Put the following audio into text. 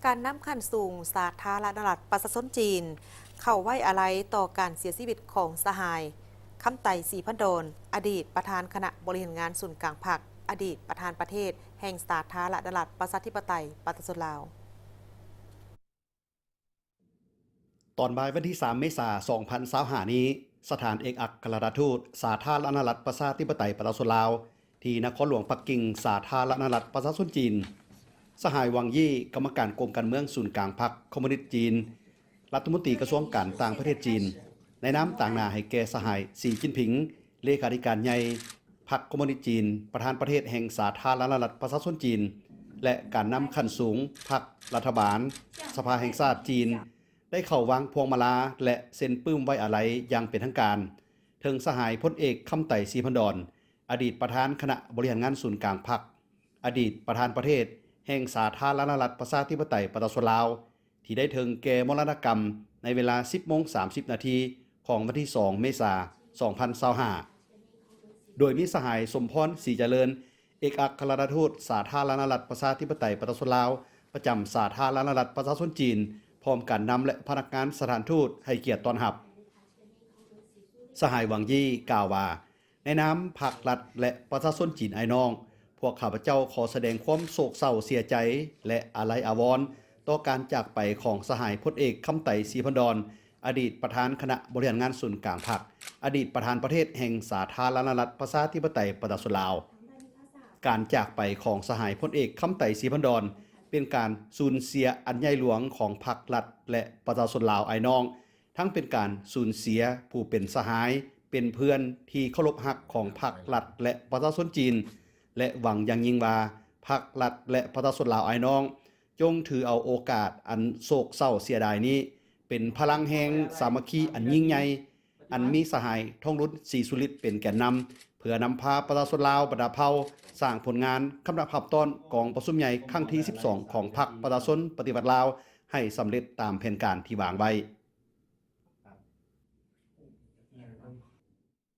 ການນຳຂັ້ນສູງສາທາລະນະລັດປະຊາຊົນຈີນ ເຂົ້າໄວ້ອາໄລຕໍ່ການເສຍຊີວິດຂອງສະຫາຍ ຄຳໄຕ ສີພັນດອນ ອະດີດປະທານຄະນະບໍລິຫານງານສູນກາງພັກ, ອະດີດປະທານປະເທດແຫ່ງສາທາລະນະລັດປະຊາທິປະໄຕປະຊາຊົນລາວ. ຕອນບ່າຍວັນທີສາມ ເມສາ ສອງພັນຊາວຫ້າ ນີ້, ສະຖານເອກອັກຄະລັດທູດສາທາລະນະລັດປະຊາທິປະໄຕປະຊາຊົນລາວ ທີ່ນະຄອນຫຼວງປັກກິ່ງ ສາທາລະນະລັດປະຊາຊົນຈີນ, ສະຫາຍ ຫວັງ ຢີ ກຳມະການກົມການເມືອງສູນກາງພັກຄອມມູນິດຈີນ, ລັດຖະມົນຕີກະຊວງການຕ່າງປະເທດຈີນ, ໃນນາມຕາງໜ້າໃຫ້ແກ່ສະຫາຍ ສີ ຈິ້ນຜິງ ເລຂາທິການໃຫຍ່ພັກຄອມມູນິດຈີນ, ປະທານປະເທດແຫ່ງສາທາລະນະລັດປະຊາຊົນຈີນ ແລະ ການນຳຂັ້ນສູງພັກ, ລັດຖະບານ, ສະພາແຫ່ງຊາດຈີນ ໄດ້ເຂົ້າວາງພວງມາລາ ແລະ ເຊັນປຶ້ມໄວ້ອາໄລຢ່າງເປັນທາງການ ເຖິງສະຫາຍພົນເອກ ຄຳໄຕ ສີພັນດອນ ອະດີດປະທານຄະນະບໍລິຫານງານສູນກາງພັກ, ອະດີດປະທານປະເທດແຫ່ງສາທາລະນະລັດປະຊາທິປະໄຕປະຊາຊົນລາວ ທີ່ໄດ້ເຖິງແກ່ມໍລະນະກຳໃນເວລາ ສິບໂມງ ສາມສິບນາທີ ຂອງວັນທີສອງ ເມສາ ສອງພັນຊາວຫ້າ ໂດຍມີສະຫາຍ ສົມພອນ ສີຈະເລີນ ເອກອັກຄະລັດທູດສາທາລະນະລັດປະຊາທິປະໄຕປະຊາຊົນລາວ ປະຈຳສາທາລະນະລັດປະຊາຊົນຈີນ ພ້ອມການນຳ ແລະ ພະນັກງານສະຖານທູດໃຫ້ກຽດຕ້ອນຮັບ. ສະຫາຍ ຫວັງ ຢີ ກ່າວວ່າ, ໃນນາມພັກລັດ ແລະ ປະຊາຊົນຈີນອ້າຍນ້ອງ, ພວກຂ້າພະເຈົ້າຂໍສະແດງຄວາມໂສກເສົ້າເສຍໃຈ ແລະ ອາໄລອາວອນຕໍ່ການຈາກໄປຂອງສະຫາຍພົນເອກ ຄຳໄຕ ສີພັນດອນ ອະດີດປະທານຄະນະບໍລິຫານງານສູນກາງພັກ, ອະດີດປະທານປະເທດແຫ່ງສາທາລະນະລັດປະຊາທິປະໄຕປະຊາຊົນລາວ. ການຈາກໄປຂອງສະຫາຍພົນເອກ ຄຳໄຕ ສີພັນດອນ ເປັນການສູນເສຍອັນໃຫຍ່ຫຼວງຂອງພັກລັດ ແລະ ປະຊາຊົນລາວອ້າຍນ້ອງ, ທັງເປັນການສູນເສຍຜູ້ເປັນສະຫາຍ, ເປັນເພື່ອນທີ່ເຄົາລົບຮັກຂອງພັກລັດ ແລະ ປະຊາຊົນຈີນ ແລະ ຫວັງຢ່າງຍິ່ງວ່າ ພັກລັດ ແລະ ປະຊາຊົນລາວອ້າຍນ້ອງ ຈົ່ງຖືເອົາໂອກາດອັນໂສກເສົ້າເສຍດາຍນີ້ ເປັນພະລັງແຮງສາມັກຄີອັນຍິ່ງໃຫຍ່ ອັນມີສະຫາຍ ທອງລຸນ ສີສຸລິດ ເປັນແກນນຳ ເພື່ອນຳພາປະຊາຊົນລາວບັນດາເຜົ່າ ສ້າງຜົນງານຄຳນັບຮັບຕ້ອນກອງປະຊຸມໃຫຍ່ຄັ້ງທີສິບສອງ ຂອງພັກປະຊາຊົນປະຕິວັດລາວ ໃຫ້ສຳເລັດຕາມແຜນການທີ່ວາງໄວ້.